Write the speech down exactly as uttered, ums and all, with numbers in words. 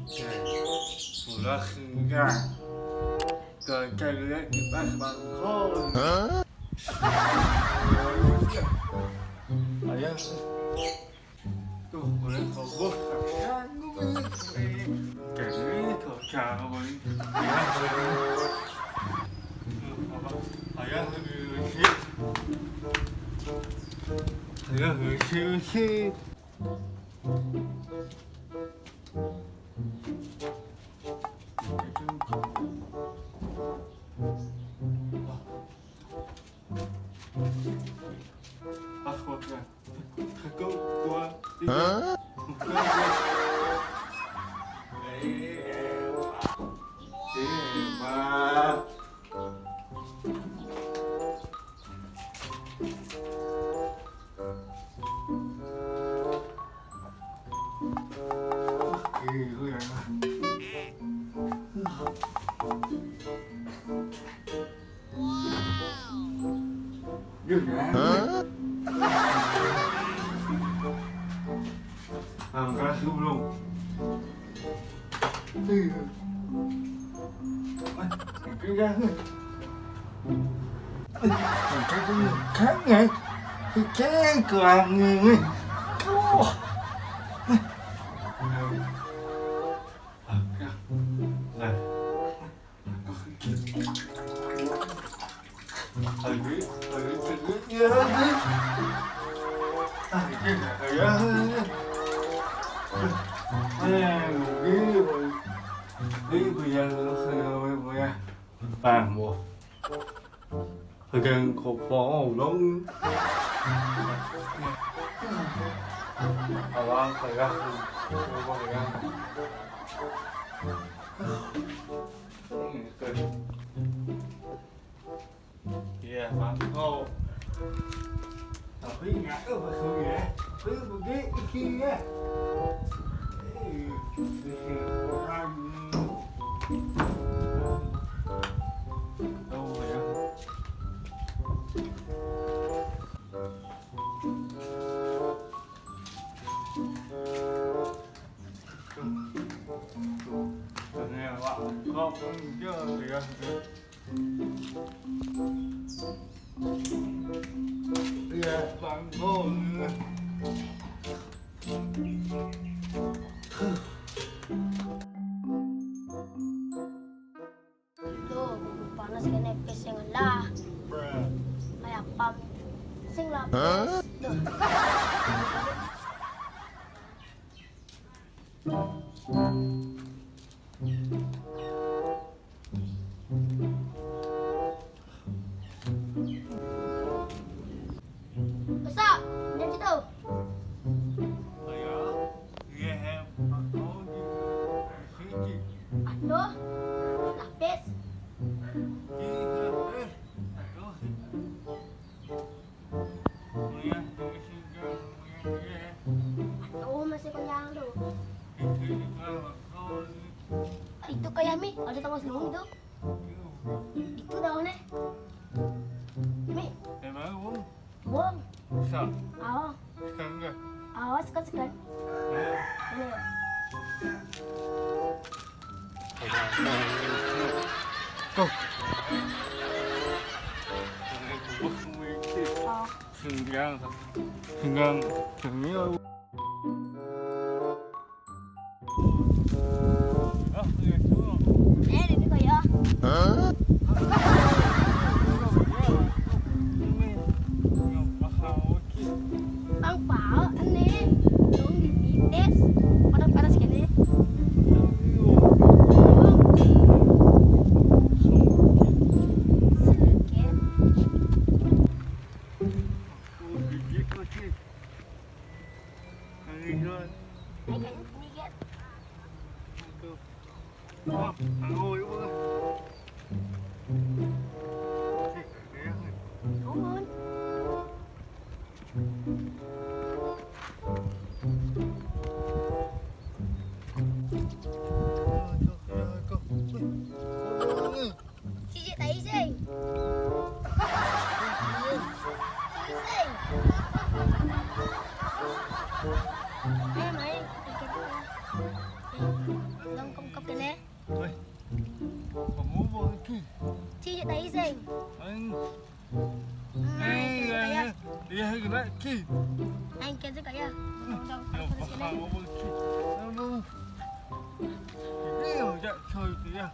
Mula singgah. Kerja dia kipas bangkol. Ayah. Tuh, boleh kobok. Kerja kerja boleh. Ayah. Ayah. Ayah. Hagang ko po long. Awang kaya. Iya, mangkok. Tapi nggak tahu ya. Tapi bagi iki ya. Eh, orang. Tahu ya. Tuh, tuh, nih, Wak. Kok enggak ya? Iya, bangun. Tuh, panas kene pes sing lah. Kayak pam. Sing lah. Tuh. Besok, udah gitu. Ayo, iya, em, aku di sini. Aduh, lapis. Di lapis. Aduh. Aduh, masih kenyang tuh. Itu kayak mie, ada tawas dong itu. Itu daunnya. Mie. Emang, Wong? Wong. Bisa? Oh. Sekarang enggak? Oh, sekarang, sekarang. Iya. Tuh. Singgang, singgang, singgang. Eh, ini kaya. Bang Pao, ini. Dong, ini, tes. Panas-panas gini. Sedikit. Sijik tai sing. Sijik sing. Ayo, main. Dong kong kop kene. Oi. Kamu mau ki? Ci dai seng. Ang. Ai, kene kaya. Iya, kena ki. Ai, kene kaya. Dong, dong, ya, terus kene. Mau ki. Aduh. Ini ya, cak, coy, ya.